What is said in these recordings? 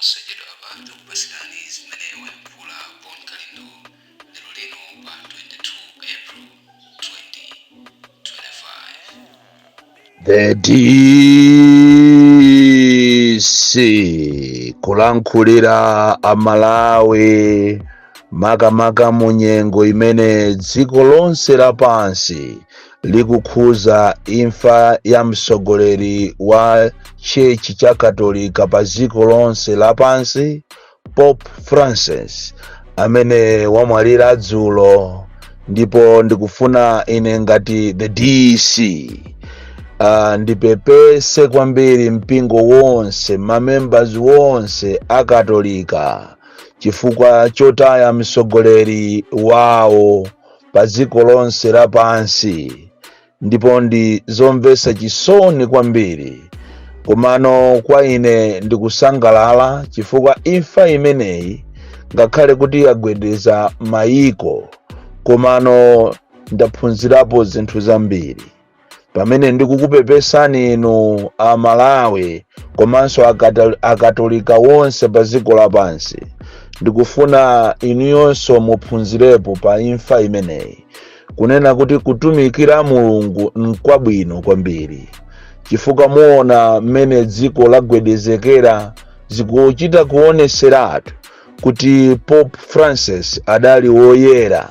Posachedwapa tikupatsirani zimene wayankhula Bon Kalindo lero lino pa 22 April 2025. The DC kulankhulira Amalawi, makamaka mu nyengo imene dziko lonse lapansi likukhuza imfa ya mtsogoleri wa Church cha Katolika pa dziko lonse lapansi, Pope Francis, amene wamwalira dzulo. Ndipo ndikufuna ine ngati the DC ndipepese kwambiri mpingo wonse, mamembers wonse akatolika, chifukwa chotaya mtsogoleri wawo pa dziko lonse lapansi. Ndipo ndi zomvetsa chisoni kwambiri, komano kwa ine ndikusangalala chifukwa imfa imeneyi, ngakhale kuti yagwedeza mayiko, komano ndaphunzirapo zinthu zambiri. Pamene ndikukupepesani inu Amalawi komanso akatolika wonse pa dziko lapansi, ndikufuna inuyonso muphunzirepo pa imfa imeneyi, kunena kuti kutumikira Mulungu nkwabwino kwambiri, chifukwa muona mmene dziko lagwedezekera, zikuchita kuoneseratu kuti Pope Francis adali woyera.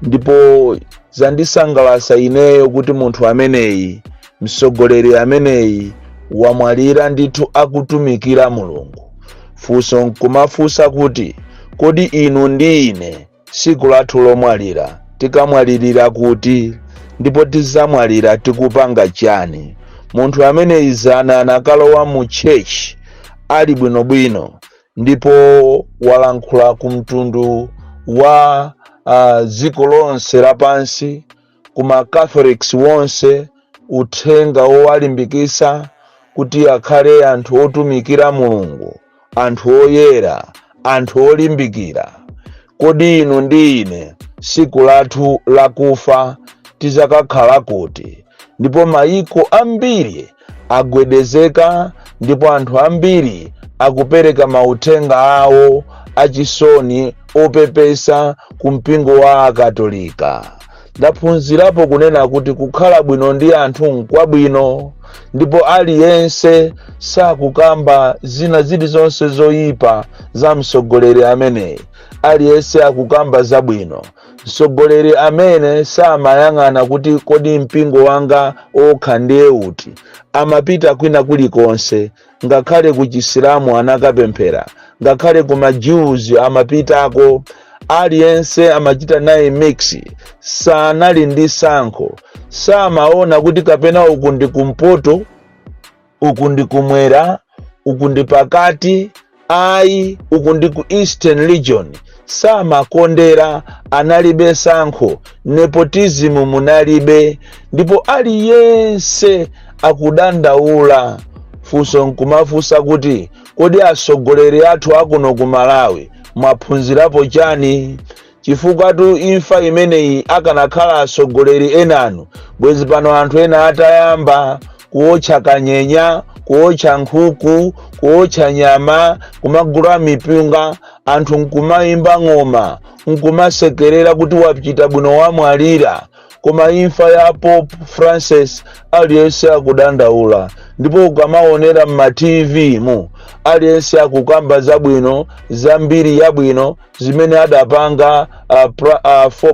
Ndipo zandisangalatsa ineyo kuti munthu ameneyi, mtsogoleri ameneyi, wamwalira ndithu akutumikira Mulungu. Funso nkumafunsa kuti, kodi inu ndi ine tsiku lathu lomwalira tikamwalirira kuti? Ndipo tizamwalira tikupanga chani? Munthu ameneyi zana anakalowa mu church ali bwinobwino, ndipo walankhula ku mtundu wa dziko lonse lapansi, kuma Catholics wonse, uthenga wowalimbikisa kuti akhale anthu otumikira Mulungu, anthu oyera, anthu olimbikira. Kodi inu ndi ine tsiku lathu lakufa tizakakhala kuti? Ndipo mayiko ambiri agwedezeka, ndipo anthu ambiri akupereka mauthenga awo achisoni opepesa ku mpingo wa Akatolika. Ndaphunzirapo kunena kuti kukhala bwino ndi anthu nkwabwino, ndipo aliyense sakukamba zina zilizonse zoyipa za mtsogoleri ameneyi. Aliyense akukamba zabwino. Mtsogoleri amene samayang'ana kuti kodi mpingo wanga okha ndiye uti, amapita kwina kulikonse, ngakhale ku Chisilamu anakapemphera, ngakhale ku ma Jews amapitako. Aliyense amachita naye mix, sanali ndi sankho, samaona kuti kapena uku ndi kumpoto, uku ndi kumwera, uku ndi pakati, ayi, uku ndi ku Eastern Region. Samakondera, analibe sankho, nepotism munalibe. Ndipo aliyense akudandaula. Funso nkumafunsa kuti, kodi atsogoleri athu akuno ku Malawi mwaphunzirapo chani? Chifukwa tu imfa imeneyi, akanakhala atsogoleri enanu, bwezi pano anthu ena atayamba kuotcha kanyenya, kuotcha nkhuku, kuotcha nyama, kumagula mipinga, anthu nkumayimba ng'oma, nkumasekerera kuti wachita bwino, wamwalira. Koma imfa ya Pope Francis, aliyense akudandaula. Ndipo ukamaonera mma TV mu, aliyense akukamba zabwino, zambiri yabwino zimene adapanga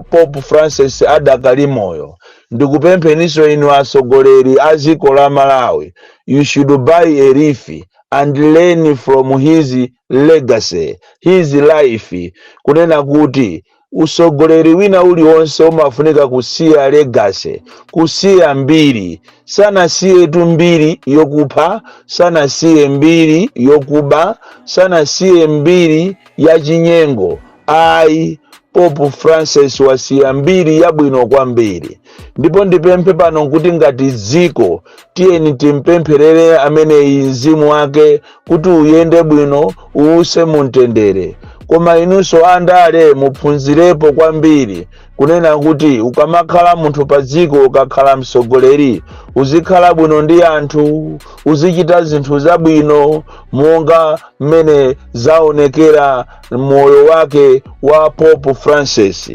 Pope Francis adakali moyo. Ndikupempheninso inu atsogoleri a dziko la Malawi, you should buy a leaf and learn from his legacy, his life, kunena kuti usogoleri wina uliwonse umafunika kusiya legacy, kusiya mbiri. Sanasiyetu mbiri yokupha, sanasiye mbiri yokuba, sanasiye mbiri ya chinyengo, ayi. Pope Francis wasiya mbiri yabwino kwambiri. Ndipo ndipemphe pano kuti ngati dziko, tiyeni timpempherere ameneyi, mzimu wake kuti uyende bwino, uwuse mumtendere. Koma inunso andale muphunzirepo kwambiri kunena kuti ukamakhala munthu pa dziko, ukakhala mtsogoleri, uzikhala bwino ndi anthu, uzichita zinthu zabwino monga mmene zaonekera moyo wake wa Pope Francis.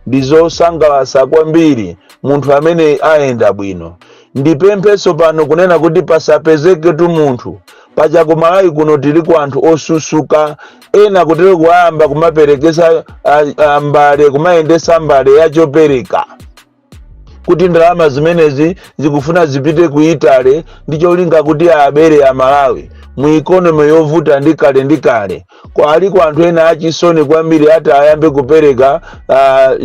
Ndizosangalatsa kwambiri munthu amene ayenda bwino. Ndipempheso pano kunena kuti pasapezeketu munthu paja. Kumalawi kuno tiliko anthu osusuka ena kutero kuyamba kumaperekesa mbale, kumayendesa mbale yachopereka kuti ndalama zimenezi zikufuna zipite ku Italy ndi cholinga kuti abere Amalawi mu economy yovuta ndi kale ndi kale. Aliko anthu ena achisoni kwambiri ati ayambe kupereka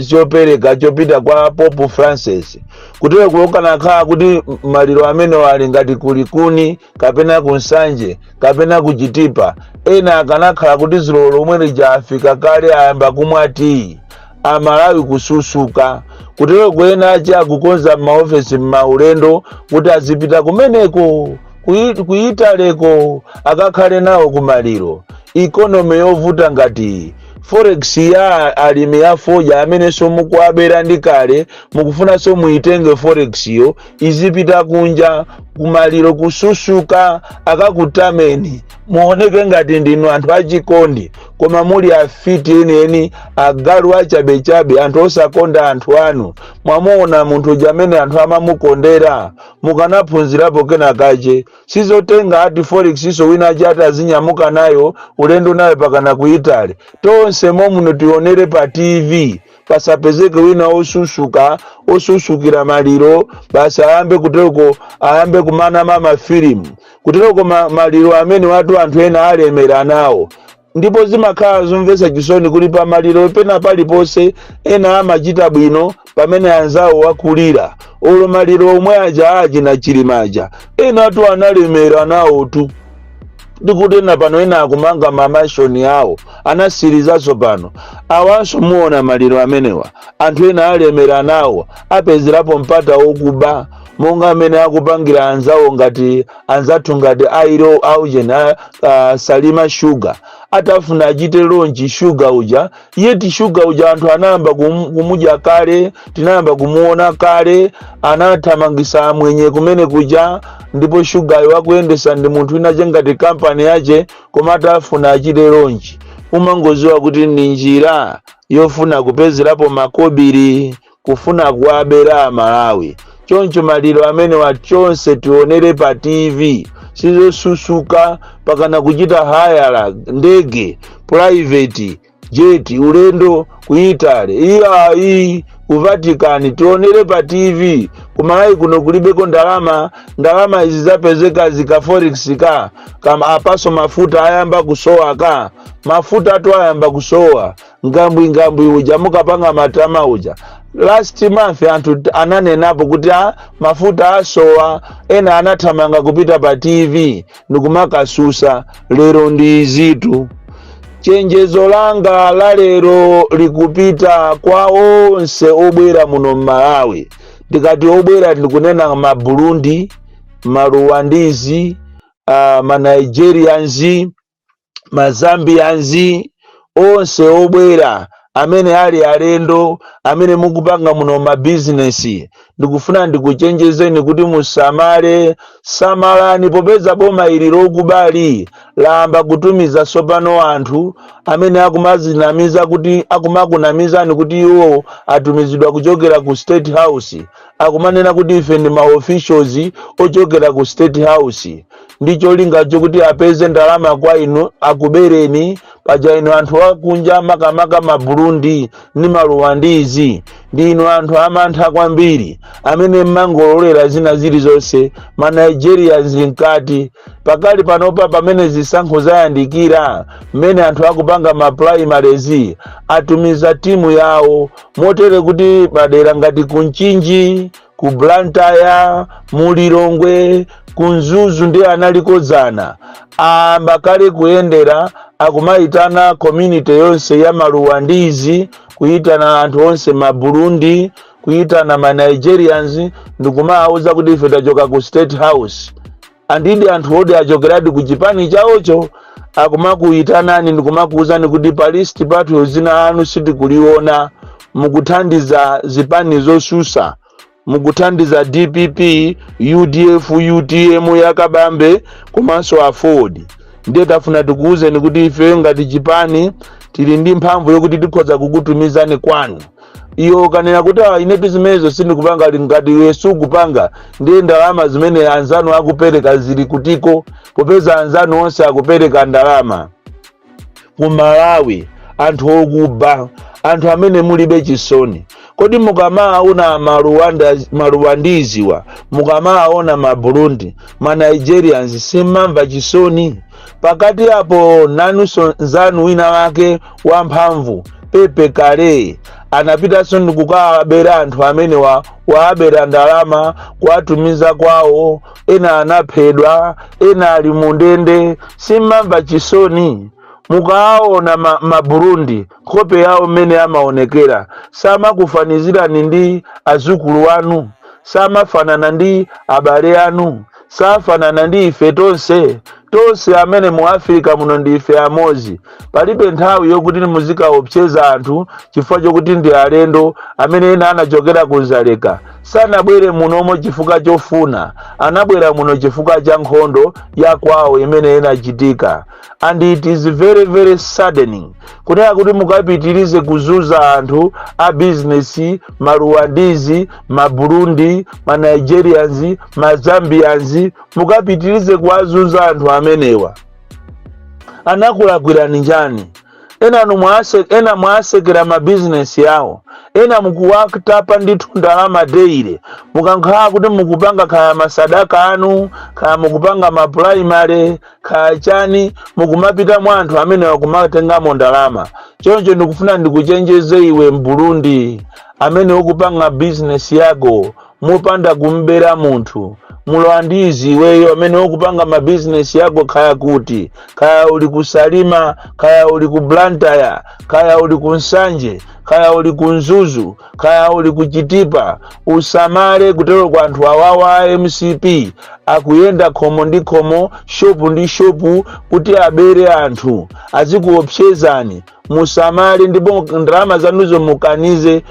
chopereka chopita kwa Pope Francis. Kutero kulokanakhala kuti maliro amene ali ngati kulikuni kapena kunsanje kapena kuchitipa, ena akanakhala kuti zulo lomwe lija afika kale, ayamba kumwa tiyi. Amalawi kususuka kutero kuyena achi akukonza m'maofesi m'maulendo kuti azipita kumeneko kuitaleko akakhale nawo kumaliro. Economy yovuta ngati forex ya alimi ya fodya amenenso mukuabera ndi kale, mukufunanso muitenge forex yo izipita kunja kumaliro. Kususuka, akakutameni muoneke ngati ndinu anthu achikondi, koma muli afiti enieni, agalu achabechabe, anthu osakonda anthu anu. Mwamuona munthu uja amene anthu amamukondera, mukanaphunzirapo kenakache. Sizotenga ati forex iso wina achi ati azinyamuka nayo ulendo nayo pakana ku Italy. Tonse momuno tionere pa TV, pasapezeke wina osusuka osusukira maliro basi ayambe kutereko, ayambe kumanama mafilimu kutereko maliro amene watu anthu ena alemera nawo. Ndipo zimakhala zomvetsa chisoni kuti pa maliro pena paliponse ena amachita bwino pamene anzawo wakulira. Olo maliro omwe aja achina Chilimaja, ena atu analemera nawo tu. Ndikuti ena pano ena akumanga ma mansion awo, anasirizanso pano. Awanso muona maliro amenewa, anthu ena alemera nawo, apezerapo mpata wokuba monga amene akupangira anzawo ngati anzathu ngati airo aujen Salima Sugar. Atafuna achite launch shuga uja, yeti shuga uja anthu anayamba kumudya kale, tinayamba kumuona kale, anathamangisa amwenye kumene kuja. Ndipo shugayo wakuyendesa ndi munthu wina chengati kampani yache, koma atafuna achite launch, umangoziwa kuti ndi njira yofuna kupezerapo makobiri, kufuna kuwabera Amalawi. Choncho maliro amene wachonse tionere pa TV, sizosusuka pakana kuchita hire ndege, private jet, ulendo ku Italy, iyayi, ku Vatican, tionere pa TV. Kumalawi kuno kulibeko ndalama. Ndalama izi zapezeka zika forex ka kama apaso mafuta ayamba kusowa ka mafuta atu ayamba kusowa. Ngambwi ngambwi uja mukapanga matama uja, last month anthu ananenapo kuti a mafuta asowa, ena anathamanga kupita pa TV ndikumakasusa. Lero ndi izitu. Chenjezo langa la lero likupita kwa onse obwera muno mMalawi. Ndikati obwera, ndikunena ma Burundi, ma Rwandese, ma Nigerians, ma Zambians, onse obwera amene ali alendo amene mukupanga muno mabizinesi, ndikufuna ndikuchenjezeni kuti musamale, samalani, popeza boma ili lokubali layamba kutumiza tsopano anthu amene akumazinamiza kuti akumakunamizani kuti iwo atumizidwa kuchokera ku State House. Akumanena kuti ife ndi ma officials ochokera ku State House, ndi cholinga chokuti apeze ndalama kwa inu, akubereni. Paja inu anthu akunja, makamaka ma Burundi ndi ma Rwandese, ndi inu anthu amantha kwambiri amene mmangololera zina zilizonse, ma Nigerians mkati. Pakali panopa pamene zisankho zayandikira, mmene anthu akupanga ma primaries, atumiza timu yawo motere kuti madera ngati ku Mchinji, ku Blantyre, mu Lilongwe, ku Mzuzu ndi analikozana, ayamba kale kuyendera, akumayitana community yonse ya ma Rwandese, kuyitana anthu onse ma Burundi, kuyitana ma Nigerians, ndikumawuza kuti ife tachoka ku State House. Andidi anthu odi achokeradi ku chipani chawocho. Akumakuyitanani ndikumakuwuzani kuti pa list pathu zina lanu sitikuliona, mukuthandiza zipani zosusa, mukuthandiza DPP, UDF, UTM yakabambe komanso AFORD. Ndiye tafuna tikuwuzeni kuti ife ngati chipani tili ndi mphamvu yokuti tikhoza kukutumizani kwanu. Iyo ukanena kuti, "Ah, inetu zimenezo sindikupanga," ali ngati iwe sukupanga, ndiye ndalama zimene anzanu akupereka zili kutiko, popeza anzanu onse akupereka ndalama ku Malawi? Anthu okuba, anthu amene mulibe chisoni, kodi mukamaona Maruwandiziwa, mukamaona Maburundi, Ma Nigerians, simmamva chisoni? Pakati apo nanunso nzanu wina wake wamphamvu Pepe Kale anapitanso ndikukawabera anthu amene waabera ndalama, kuwatumiza kwawo. Ena anaphedwa, ena ali mundende. Simmamva chisoni mukaona Maburundi, nkhope yawo mmene amaonekera? Samakufanizirani ndi azukulu anu, samafanana ndi abale anu, safanana ndi ife tonse. Tonse amene mu Afirika muno ndi ife amodzi. Palibe nthawi yokuti muzikaopseza anthu chifukwa chokuti ndi alendo amene ena anachokera ku Zaleka. Sanabwere munomo chifukwa chofuna, anabwera muno chifukwa cha nkhondo ya kwawo imene inachitika. And it is very very saddening kunena kuti mukapitirize kuzuza anthu a bizinesi, Maruwandizi, Maburundi, Ma Nigerians, Ma Zambians, mukapitirize kuwazunza anthu amenewa. Anakulakwirani njani? Enanu ena mwasekera mabizinesi yawo, ena mukuwatapa ndithu ndalama daily. Mukankhala kuti mukupanga kaya masadaka anu, kaya mukupanga ma primary, kaya chani, mukumapita mwa anthu amene wakumatengamo ndalama. Choncho ndikufuna ndikuchenjeze iwe Mburundi amene ukupanga bizinesi yako mopanda kumbera munthu, Mulwandizi iweyo amene ukupanga mabizinesi yako kaya kuti, kaya uli ku Salima, kaya uli ku Blantyre, kaya uli ku Nsanje, kaya uli ku Mzuzu, kaya uli ku Chitipa, usamale kutero kwa anthu awawa a MCP akuyenda khomo ndi khomo, shopu ndi shopu, kuti abere anthu, azikuopsezani. Musamale ndipo ndalama zanuzo mukanize.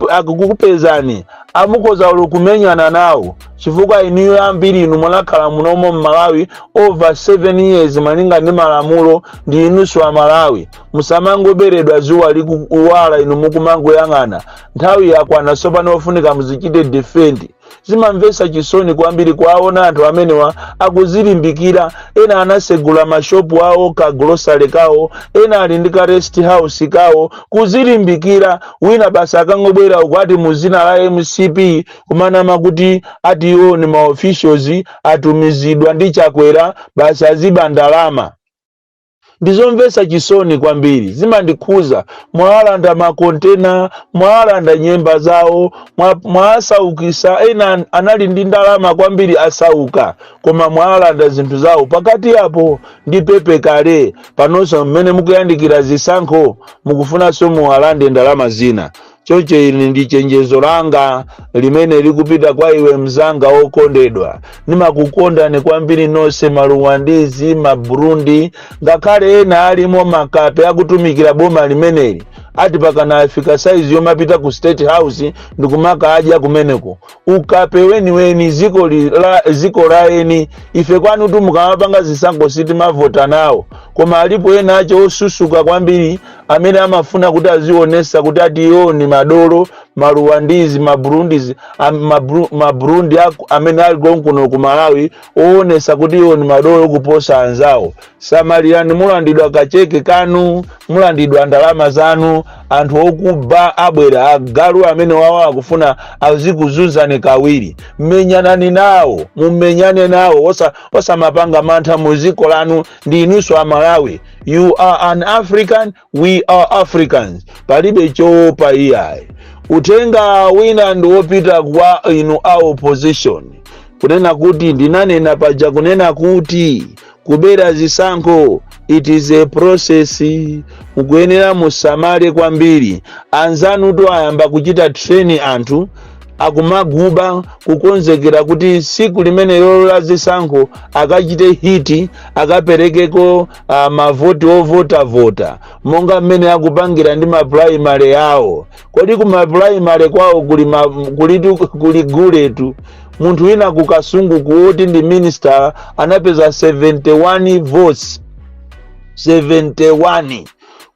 Akukupezani, amukhoza ulo kumenyana nawo, chifukwa inuyo ambiri inu munakhala munomo mMalawi over 7 years malinga ndi malamulo, ndi inunso Amalawi. Musamangoberedwa zuwa likuwala inu mukumangoyang'ana. Nthawi yakwana tsopano ofunika muzichite defend. Zimamvetsa chisoni kwambiri kuwaona anthu amenewa akuzilimbikira. Ena anasegula mashopu awo, ka grocery kawo, ena ali ndi ka rest house kawo, kuzilimbikira. Wina basi akangobwera uku ati muzina la MCP, kumanama kuti ati iwo ni ma officials atumizidwa ndi Chakwera, basi aziba ndalama. Ndizomvetsa chisoni kwambiri, zimandikhuza. Mwalanda makontena, mwalanda nyemba zawo, mwasaukisa. Ena anali ndi ndalama kwambiri, asauka, koma mwalanda zinthu zawo. Pakati apo ndi Pepe Kale, panonso mmene mukuyandikira zisankho, mukufunanso muwalande ndalama zina. Choncho ili ndi chenjezo langa limene likupita kwa iwe mzanga wokondedwa. Ndimakukondani kwambiri nonse Maruwandizi, Maburundi, ngakhale ena alimo makape akutumikira boma limeneli, ati pakana afika saizi yomapita ku State House ndikumaka adya kumeneko. Ukape weniweni, ziko la eni. Ife kwanu tu mukamapanga zisankho sitimavota nawo, koma alipo ena acho osusuka kwambiri amene amafuna kuti azionesa kuti ati iwo ni madolo. Maruwandizi, Maburundizi, Maburundi amene ali konkuno ku Malawi, oonesa kuti iwo ni madolo kuposa anzawo, samalirani, mulandidwa kacheke kanu, mulandidwa ndalama zanu. Anthu okuba abwera, agalu amene wawo akufuna azikuzunzani kawiri. Menyanani nawo, mumenyane nawo, osamapanga mantha mu ziko lanu. Ndi inunso Amalawi. You are an African, we are Africans. Palibe choopa iyayi. Uthenga wina ndi wopita kwa inu a opposition, kunena kuti ndinanena paja kunena kuti kubera zisankho, it is a process. Mukuyenera musamale kwambiri. Anzanutu ayamba kuchita train anthu. Akumaguba kukonzekera kuti siku limenelo la zisankho akachite hit, akaperekeko mavoti ovotavota monga mmene akupangira ndi maprimary awo. Kodi kumaprimary kwawo kuli, kuli guletu? Munthu wina kuKasungu kuwoti ndi minister anapeza 71 votes, 71,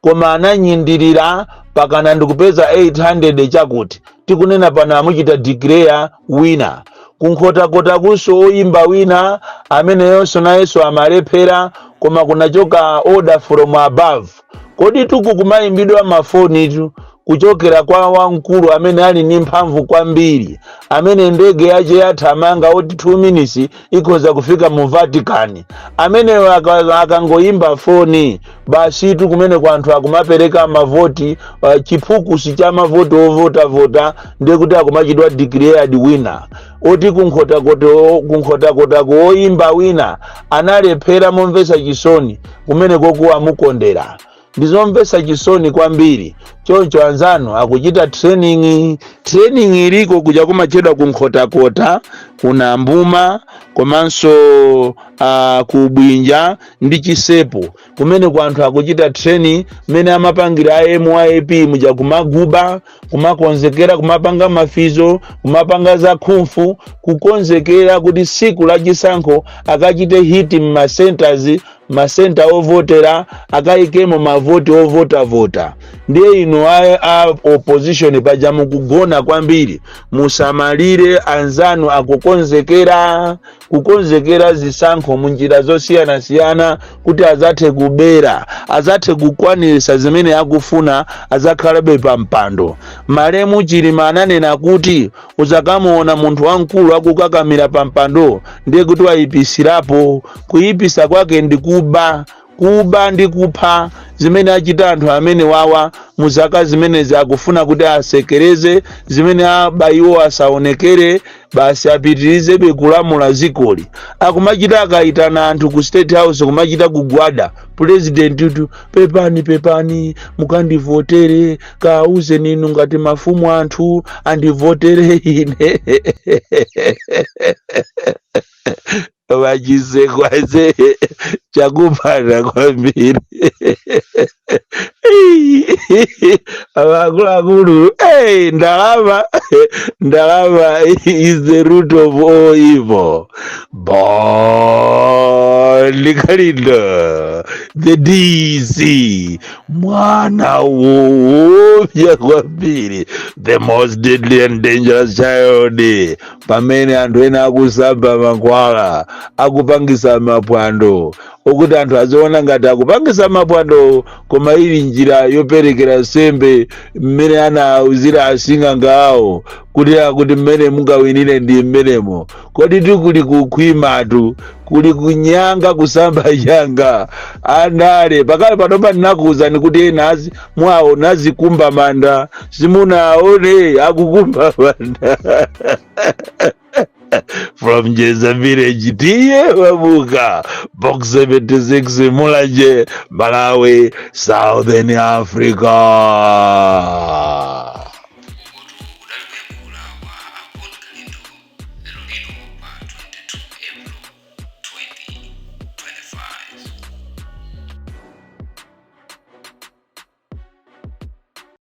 koma ananyindirira pakana ndikupeza 800 chakuti. Tikunena pano amuchita declare wina. Kunkhotakota kunso oyimba wina ameneyonso nayenso amalephera, koma kunachoka order from above. Kodi tuku kumayimbidwa mafonitu kuchokera kwa wamkulu amene ali ndi mphamvu kwambiri, amene ndege yace yathamanga oti 2 minutes ikhoza kufika mu Vatican? Ameneyo akangoyimba foni, basitu, kumene kwa anthu akumapereka mavoti, chiphukusi cha mavoti ovotavota, ndiye kuti akumachitwa declared winner. Oti kunkhotakotako oyimba wina analephera momvetsa chisoni, kumene koku amukondera. Ndizomvetsa chisoni kwambiri. Choncho anzanu akuchita training, training iliko kuja kumachedwa kunkhotakota, kuna Mbuma, komanso ku Bwinja ndi Chisepo, kumene ku anthu akuchita training mmene amapangira a MYP muja, kumaguba, kumakonzekera, kumapanga mafizo, kumapanga za kung fu, kukonzekera kuti siku la chisankho akachite hit mma centers, masenta ovotera, akayikemo mavoti ovotavota. Ndiye inu a opposition paja mukugona kwambiri. Musamalire, anzanu akukonzekera, kukonzekera zisankho munjira zosiyanasiyana kuti azathe kubera, azathe kukwanirisa zimene akufuna, azakhalabe pa mpando. Malemu Chilima ananena kuti uzakamuona munthu wamkulu akukakamira pa mpando, ndiye kuti wayipisirapo. Kuyipisa kwake ndi kuba, kuba ndi kupha, zimene achita anthu amene wawa mu zaka zimenezi. Akufuna kuti asekereze zimene aba iwo, asaonekere, basi apitirizebe kulamula zikoli. Akumachita akayitana anthu ku State House, kumachita kugwada president tu, "Pepani, pepani, mukandivotere, kauzeni inu ngati mafumu anthu andivotere ine." Vachisekwaze chakupanda kwambiri akuluakulu. Hey, ndalama, ndalama is the root of all evil. Bon Kalindo, the DC, mwana woopsa kwambiri, the most deadly and dangerous child. Pamene anthu ena akusamba mankhwala, akupangisa mapwando okuti anthu aziona ngati akupangisa mapwando, koma ili njira yoperekera nsembe mmene anauzira asing'anga awo kuti akuti mmene mungawinire ndi mmenemo. Kodi tikuli kukhwimatu, kuli kunyanga, kusamba nyanga andale pakale panopa. Ndinakuwuzani kuti ena azi mwaona azikumba manda, simunaone akukumba manda. From Jeza Village, T/A Mabuka, Box 76, Mulanje, Malawi, Southern Africa.